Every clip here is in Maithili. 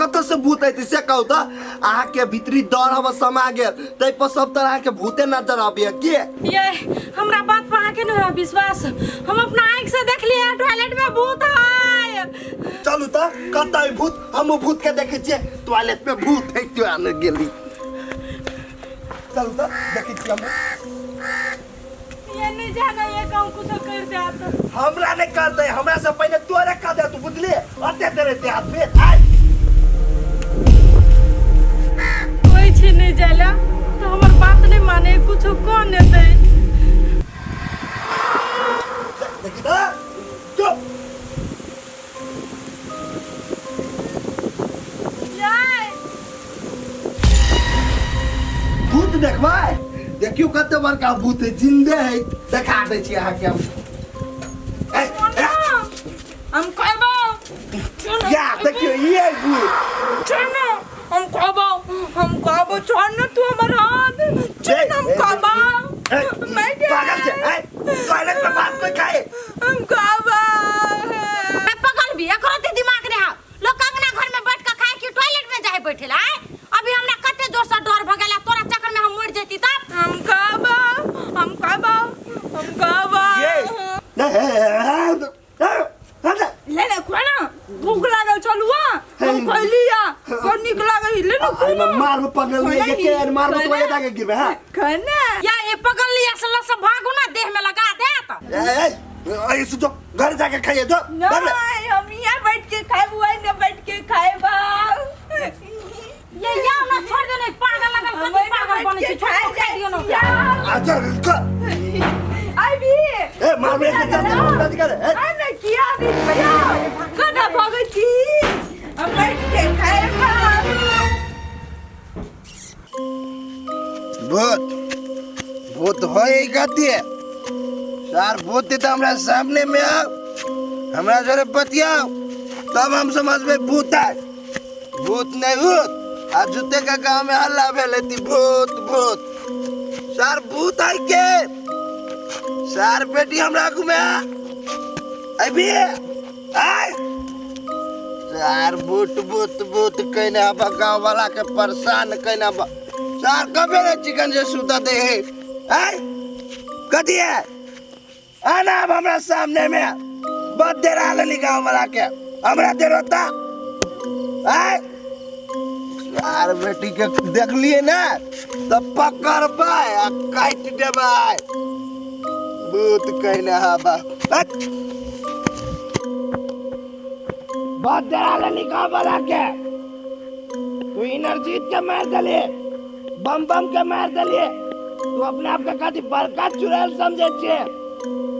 कतऽ से भूत अयतै से कहू तऽ। अहाँके भीतरी डर हवा समा गेल, ताहि पर सब तरह के भूते नजर आबैया के। ये हमरा बात पर अहाँके नहीं है विश्वास, हम अपना आँख से देख लिए टॉयलेट में भूत है। चलू तऽ कतऽ है भूत, हम भूत के देखे छियै टॉयलेट में भूत है। क्यों आने गेली? चलू तऽ देखै छियै हम। ये नहीं जाना, ये कहूँ कुछ कर देत। हमरा नहीं करते, हमरा से पहले तोरे कर दे तू, बुझलिए? अते तेरे ते आदमी आय कोई छी नहीं जाला तो हमर बात नहीं माने, कुछ कौन देते। देखी तऽ चुप जाय भूत देखबै, देखियौ कते बड़का भूत है, जिंदे है, देखा दै छी अहाँके हम। ए, ए, हम कहबो या देखियौ ये भूत। छोड़ ना, हम कहबो, हम कहबो, छोड़ ना तू हमर हाथ छोड़ ना, हम कहबो। ए, मैं पागल छै। ए, टॉयलेट में बात कोई खाए? हम कहबो। मैं पगल भी एकरो ते दिमाग रे हा, लोग अंगना घर में बैठ के खाए कि टॉयलेट में जाए बैठे ला? अभी हमरा कते जोर से डर भ गेला, तोरा चक्कर में हम मर जैती तब। हम कहबो, हम कहबो, हम कहबो। ये ले ले खुआ ना, भूख लागल चलू। हम खैली आ बड़ नीक लागल, ले ना खुआ ना। मार में पगल नहीं के के मार में तो जाके गिरबे। हां खाना या ये पगल लिया से लस भागू ना, देह में लगा देत। ए ए ए, सुजो घर जाके खाइए जो। नहीं, हम यहाँ बैठ के खाए, वही ना बैठ के खाए बा। ये या ना छोड़ दे, नहीं पागल लगल कथी पागल बनै छै, छोड़ के खाइ दियो ना। अच्छा रुक आई भी। ए मार में के चल चल कर। ए आ ना किया भी भैया कना भगै छी, हम बैठ के खाए बा। भूत भूत होय गति सार, भूत तऽ हमरा सामने में आओ, हमरा जरे बतियाओ तब हम समझबै भूत है। भूत नहीं भूत आ जूते का गांव में हल्ला भेल थी भूत भूत सार भूत है के सार बेटी हमरा आगू में आ अभी आय सार भूत भूत भूत कहने अब गांव वाला के परेशान कहने अब सार कबे रे चिकन से सुता दे है। आय कथी है आना अब हमरा सामने में, बद देर आ लेली गांव वाला के, हमरा देर होता। आय सार बेटी के देखलिए ना तो पकड़बै आ काटि देबै। भूत कहने हबा बद देर आ लेली गांव वाला के, तू इनरजीत के मार देलिए, बम बम के मार देलिए, तू अपने आप के कथी बड़का चुड़ैल समझे छिए?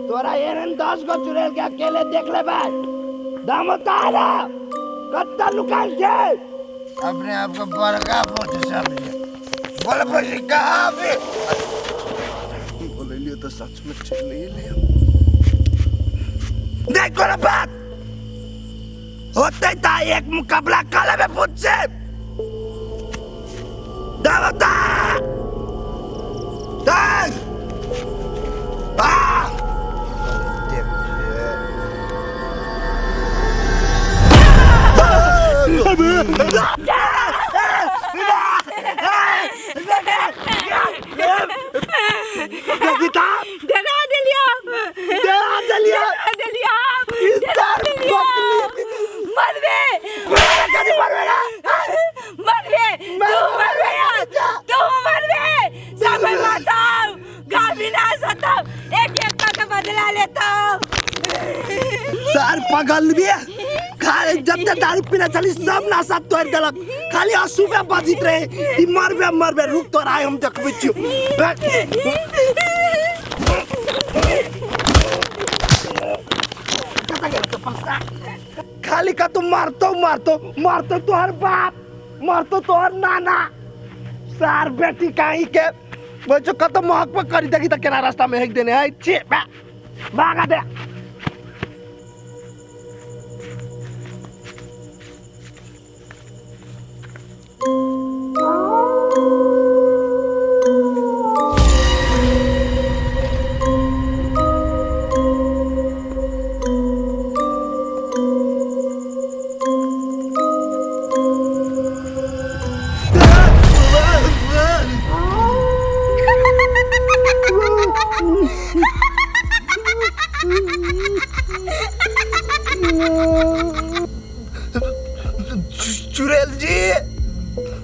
तोरा एहन 10 गो चुड़ैल के अकेले देख लेबै। दम उतारा, कत्ता लुकायल छै? अपने आप को बड़का भूत समझे, बोल बोल कहाँ भी बोलिए तो सच में चले ले। देख कोनो बात होते ता एक मुकाबला कर लेबे भूत से। दम उतार देख आ गीता डरा देलियो, डरा देलियो, डरा देलियो, डरा देलियो। मरबे कथी मरबे रे? मरबे तू, मरबे तू, मरबे सब मारता, गाँव विनाश होता, एक एक का बदला लेता। सार पगल भी खाली जते दारू पीने चली सब नशा तोड़ देलक, खाली अशुभे बजित रहे कि मरबे मरबे। रुक तोरा आइ हम देखबै छियौ। खाली का तू मारतो मारतो मारतो, तोहर बाप मारतो, तोहर नाना। सार बेटी काही के बच्चो कत महक पर करी देखी त केना रास्ता में हेक देने है छी भागा दे।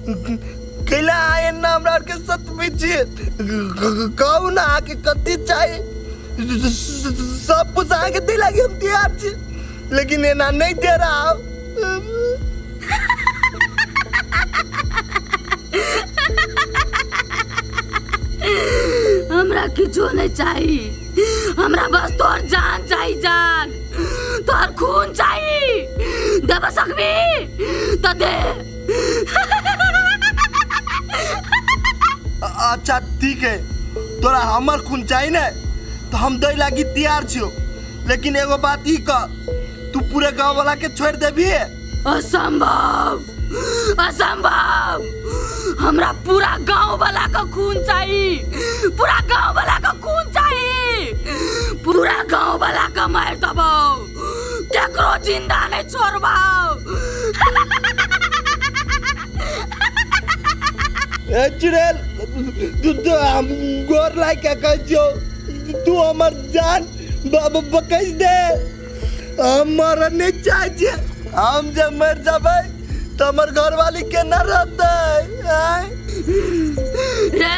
कैला आए ना हमरा आरके सतबै छियै? कहू ना, अहाँके कथी चाही? सब कुछ अहाँके दै लागी हम तैयार छी, लेकिन एना नहि दे रहा। हमरा किछो नहीं चाही, हमरा बस तोहर जान चाही, जान, तोहर खून चाही। देब सकबी तो दे। अच्छा ठीक है, तोरा हमर खून चाही ने, तो हम दै लागी तैयार छियो, लेकिन एगो बात ई कह, तू पूरे गांव वाला के छोड़ देबी? असंभव, असंभव। हमरा पूरा गांव वाला का खून चाहिए, पूरा गांव वाला का खून चाहिए, पूरा गांव वाला का मार दबो, केकरो जिंदा नहीं छोड़बाओ। ए चुड़ैल, तू तो हम गोर लाग के कहै छियौ, तू हमर जान बकैस दे। हम मरऽ नहीं चाहै छियै। हम जे मर जबै तऽ हमर घरवाली केना रहतै? आँय? रे,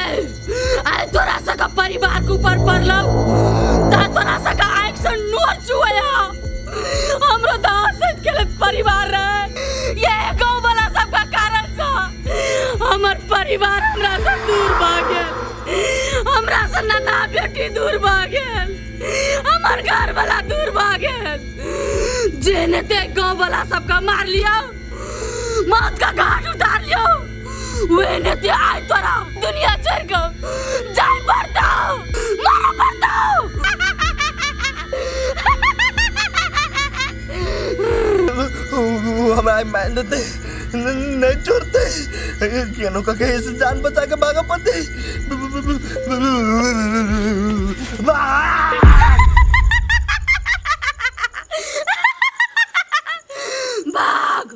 आइ तोरा सबके परिवार के ऊपर पड़लौ ता तोरा सबके आँखि से नोर चुअया। हमरो तऽ हंसैत खेलैत परिवार रहे, ये गाँव वाला सबके कारण से हमर परिवार हमरा से दूर भऽ गेल, हमरा से नन्हा बेटी दूर भऽ गेल, हमर घर वाला दूर भऽ गेल। जेने ते गाँव वाला सबके मार लियौ, मौत का घाट उतार लियौ, वेने ते आइ तोरा दुनिया छोड़ के जाय पड़तौ, मारऽ पड़तौ। हमरा मान देते नहीं छोड़ते, केनो का कहीं से जान बचा के भागा पड़ते। भाग,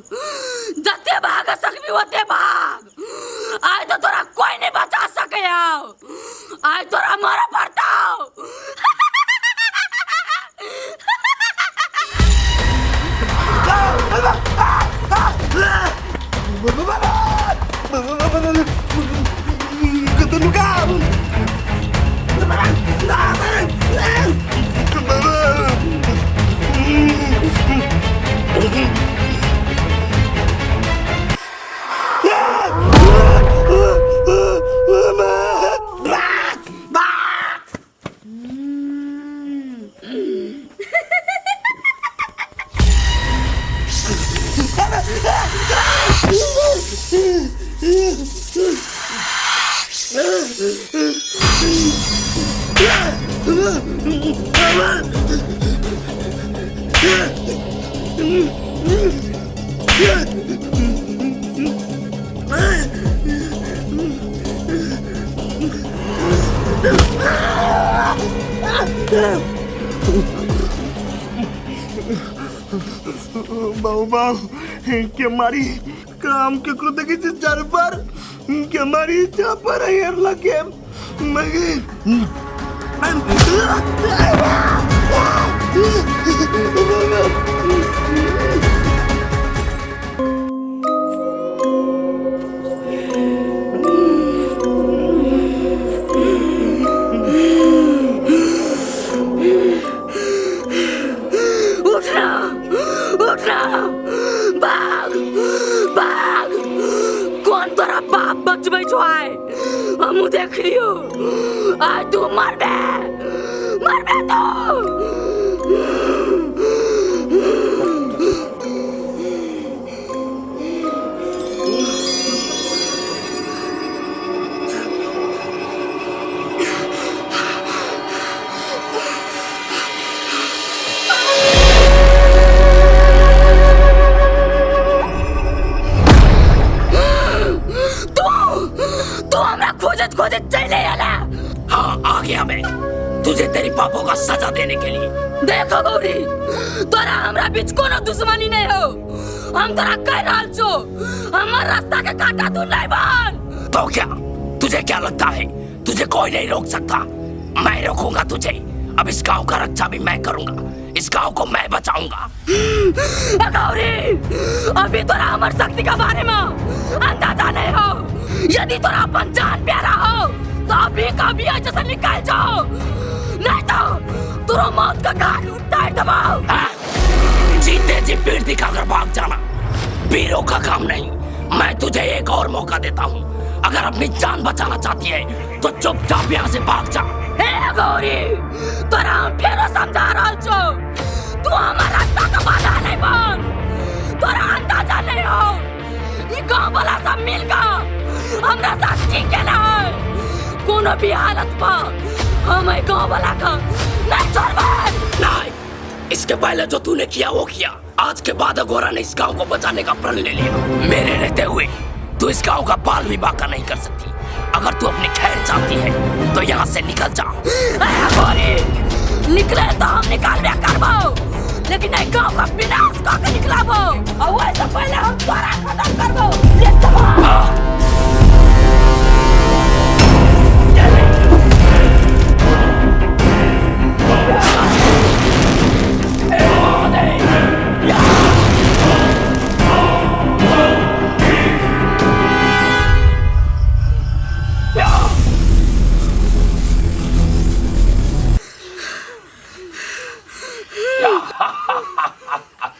जते भाग सकबी ओते भाग। आइ तो तोरा कोई नहीं बचा सके, आइ तोरा मरऽ पड़तौ। बाबू बाबू के मारी काम केकरो देखै छै जानवर के मारी चापर हेर लगे उठ ना, उठ ना, भाग भाग। कौन तोरा बाप बचबै छौ आइ? हमहूँ देख लियौ, आइ तू मरबे, मरबे तू। तू तू हमरा खोजत खोजत चले आला। हाँ आ गया मैं तुझे तेरी पापों का सजा देने के लिए। देखो गौरी, तोरा हमरा बीच कोनो दुश्मनी नहीं हो। हम तोरा कह रहल छो, हमर रास्ता के कांटा तू नहीं बन। तो क्या तुझे क्या लगता है तुझे कोई नहीं रोक सकता? मैं रोकूंगा तुझे। अब इस गांव का रक्षा भी मैं करूंगा, इस गांव को मैं बचाऊंगा। गौरी, अभी तोरा हमर शक्ति के बारे में अंदाजा नहीं हो। यदि तोरा अपन जान प्यारा हो तो अभी का अभी ऐसे से निकल जाओ, नहीं तो तोरा मौत का घाट उतार दबाओ। हाँ? जीते जी पीठ दिखाकर भाग जाना वीरों का काम नहीं। मैं तुझे एक और मौका देता हूँ, अगर अपनी जान बचाना चाहती है तो चुपचाप यहाँ से भाग जा। हे गौरी, तोरा हम फेरो समझा रहल छौ, तू हमर रास्ता के बाधा नहीं बन। तोरा अंदाजा नहीं हो ई गांव वाला सब मिल के हमरा साथ की केना है। कोनो भी हालत पर हम एहि गांव वाला के नहीं छोड़बै। नहीं, इसके पहले जो तूने किया वो किया। आज के बाद अघोरा ने इस गांव को बचाने का प्रण ले लिया। मेरे रहते हुए तू इस गांव का बाल भी बाका नहीं कर सकती। अगर तू अपनी खैर चाहती है तो यहाँ से निकल जा। अरे गौरी, निकले तो हम निकालबे करबो, लेकिन एहि गांव का विनाश कऽ के निकलाबो, और ओहि से पहले हम तोरा खत्म करबो। ले सामान।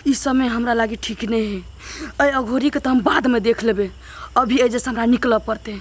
इस समय हमरा लागी ठीक नहीं है। अरे अघोरी के तो हम बाद में देख लेबे, अभी एजे से हमरा निकलऽ पड़ते।